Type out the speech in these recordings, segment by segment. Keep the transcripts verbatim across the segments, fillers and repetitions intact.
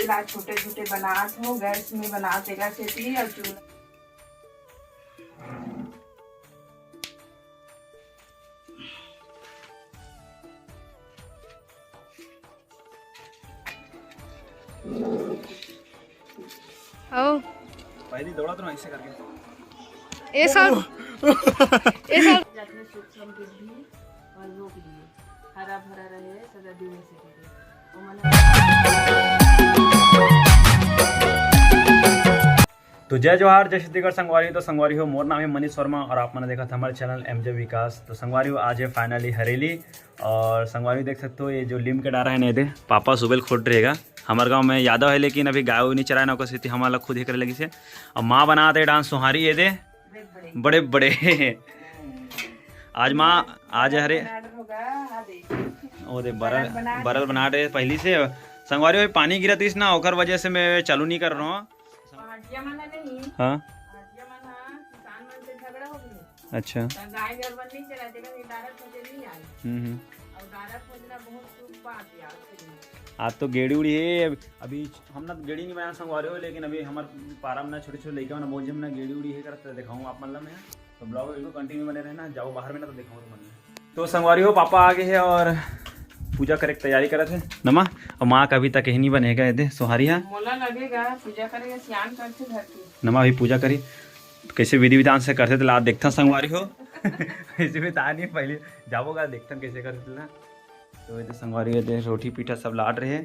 ला छोटे छोटे बनात हो, गैस में बनात एकर सेती। और चूल्हा आओ। पहली दौड़ा तो ना ऐसे करके। ए सब, ए सब। जात में सुख समृद्धि और रोग लिए हरा भरा रहे, सदा दिन ऐसे कटे। ओमन तो जय जोहार, जय छत्तीसगढ़ संगवारी। तो संगवारी हो, मोर नाम है मनीष वर्मा और आप मन देखत हमारे चैनल एमजे विकास। तो संगवारी हो, आज है फाइनली हरेली और संगवारी देख सकते हो, ये जो लीम के डारा है ना, ये दे पापा सुबेल खोट रहेगा। हमारे गांव में यादव है, लेकिन अभी गाय नहीं चराए ना, ओकर सेती हमन ला खुद ही करे लगी से। और माँ बनात हे डांस सोहारी, ये दे बड़े बड़े। आज माँ, आज हरे, बना होगा, हाँ देख। वो दे बरल, बरल बना बरल बना रहे पहली से। संगवारी हो, पानी गिरत रहिस ना, ओकर वजह से मैं चालू नहीं कर रहा हूँ। पहाटिया मन ह नहीं। हाँ। पहाटिया मन ह किसान मन से झगड़ा हो गई। अच्छा। त गाय गरु मन नहीं चराए, तेकर से डारा खोजे नहीं आए। हम्म, हम्म। और डारा खोजना बहुत शुभ बात है आज के दिन। आज तो गेड़ी उड़ी है, अभी हम ना गेड़ी नहीं बनाए संगवारी हो, लेकिन अभी हमार पारा में ना छोटे छोटे लइका मन बहुत जम ना गेड़ी उड़ी है करत, दिखाऊँ आप मन ला मैं। तो ब्लॉग बिल्कुल कंटिन्यू बने रहना, जाओ बाहर में ना तो दिखाऊँ तुमन ला। तो संगवारी हो, पापा आ गए हैं और पूजा करे के तैयारी करत है नमा। और माँ का अभी तक यही नहीं बनेगा, ये दे सोहारी है। मोला लगेगा पूजा करेगा, सियान करथे घर की। नमा अभी पूजा करी, कैसे विधि विधान से करथे तो ला देखथन संगवारी हो। ऐसे भी ता नहीं पहले जाबो का देखथन कैसे करथे ला। तो ये दे संगवारी हो, ये दे रोटी पीठा सब लाट रहे।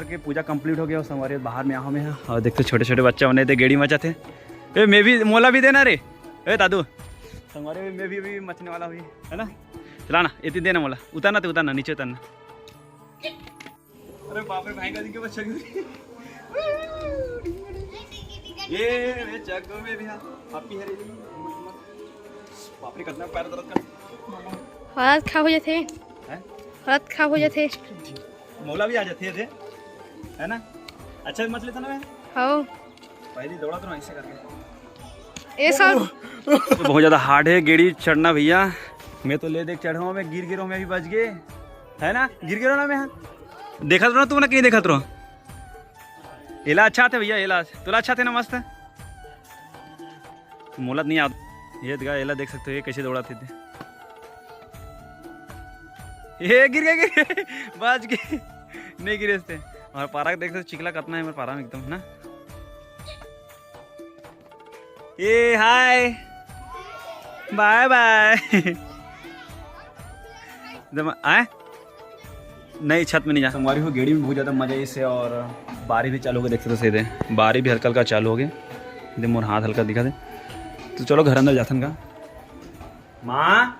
के पूजा complete हो गया, संगवारी बाहर में आए हवे हे। अउ देखते छोटे छोटे बच्चा मन हे, गेड़ी मचाथे। ए, मैं भी, मोला भी देना रे। ए दादू, संगवारी, मैं भी अभी मचने वाला हूँ, है ना? चला ना, एती देना मोला, उतरना ते उतरना, नीचे उतरना। अरे बाप रे, भाई का दिन के बच्चा क्यों? ये, ये चक में भी हाँ, happy है रे। बाप रे, कितना पैर दर्द कर। हालत खराब हो जाथे। हैं? हालत खराब हो जाथे। मोला भी आ जाथे रे, है ना? अच्छा मछली था ना मैं? हाँ। पहले दौड़ा तो ऐसे करके। ये सब तो बहुत ज्यादा hard है गेड़ी चढ़ना भैया। मैं तो ले देख चढ़ा हूँ, मैं गिर गिरो, मैं भी बच गए, है ना? गिर गिरो ना मैं, हाँ। देखत रहो तुम ना, कहीं देखत रहो। एला अच्छा थे भैया, एला तोला अच्छा थे ना, मस्त। मोला तो नहीं आता। ये देखा, एला देख सकते हो, ये कैसे दौड़ाथे। ये गिर गए, गिर गए। बच गए, नहीं गिरे थे। और पारा देख सकते हो, चिखला कितना है हमारे पारा में एकदम, है ना? ये हाय, बाय बाय। जब आए नहीं, छत में नहीं जा। संगवारी हो, गेड़ी में बहुत ज्यादा मजा आइस हे और बारिश भी चालू हो गए, देख सकते हो सीधे बारिश भी हल्का हल्का चालू हो गए। सीधे मोर हाथ हल्का दिखा दे। तो चलो घर अंदर जाथन का। माँ,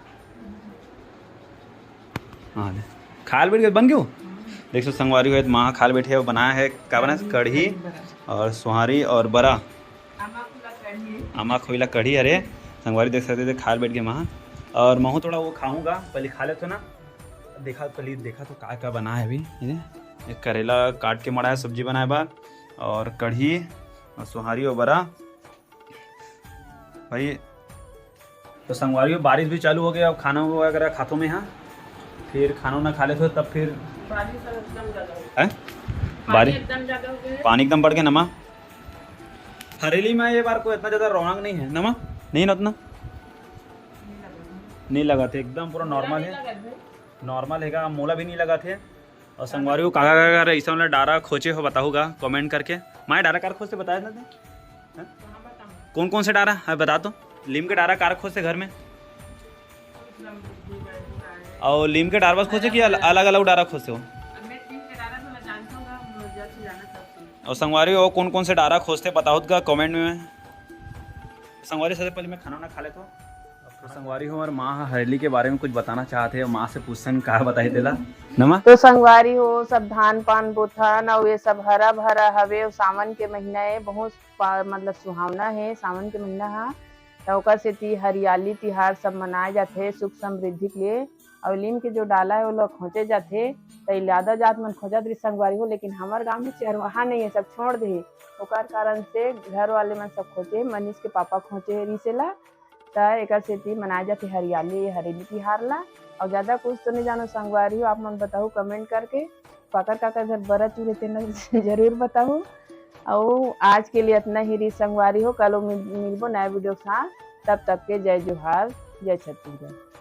हाँ ले, खाल बैठ गए, बन गयो। देख सकते हो संगवारी हो, माँ खाल बैठे हे, बनाए हे, का बनाए हे? कढ़ी और सोहारी और बरा। आमा खोइला कढ़ी, अरे संगवारी देख सकते थे, खाल बैठ गए माँ। और महूँ थोड़ा वो खाऊंगा, पहले खा लेथो ना। देखा पहले, देखा तो का का बनाए हे अभी। ये एक करेला काट के मड़ा हे सब्जी बनाए बर, और कढ़ी और सोहारी और बरा। भाई तो संगवारी हो, बारिश भी चालू हो गया, अब खाना वगैरह खाथो मैं, हाँ। फिर खाना वाना खा लेथो तब फिर। बारिश एकदम ज्यादा हो गया। हैं? पानी बारिश एकदम ज्यादा हो गया है। पानी एकदम बढ़ गया नमा। हरेली में ये बार कोई इतना ज्यादा रौनक नहीं है नमा, नहीं ना उतना। नहीं लगा थे, एकदम पूरा normal है। नहीं लगा थे। Normal हैगा, मोला भी नहीं लगा थे। और संगवारी हो, काका काका ऐसा वाला डारा खोजे हो, बताहूगा comment करके। माय डारा कार खोजते बताया था। हैं? कौन कौन से डारा है बता तो। लीम के डारा कार खोजते घर में? और लीम के डारा बस खोजे कि अल-, अलग अलग डारा खोजते हो? और संगवारी हो, कौन कौन से डारा खोजते बताओ का comment में। संगवारी, सबसे पहले मैं खाना वाना खा लेता हूँ। तो संगवारी हो, हमारे माँ ह हरेली के बारे में कुछ बताना चाहते हैं, माँ से पूछन का बताई देला। नमा? तो संगवारी हो, सब धान पान बोथन, और ये सब हरा भरा हवे, और सावन के महीना है, बहुत पा-, मतलब सुहावना है सावन के महीना हा। त ओकर सेती हरियाली तिहार सब मनाए जाथे सुख समृद्धि के लिए। अउ लीम के जो डाला है, ओला खोजे जाथे। त इलादा जात मन खोजत रही संगवारी हो, लेकिन हमर गांव में चरवाहा नहीं है, सब छोड़ दे। ओकर कारण से घर वाले मन सब खोजे, मनीष के पापा खोजे रिसेला। त एकर सेती मनाए जाथे हरियाली, हरेली तिहार ला। अउ ज्यादा कुछ तो नहीं जानो संगवारी हो, आप मन बताहू comment करके। काकर काकर घर बरा चूरे तेन जरूर बताहू। अउ आज के लिए इतना ही रही संगवारी हो, कल मिल-, मिलबो नया video के साथ। तब तक के जय जोहार, जय छत्तीसगढ़।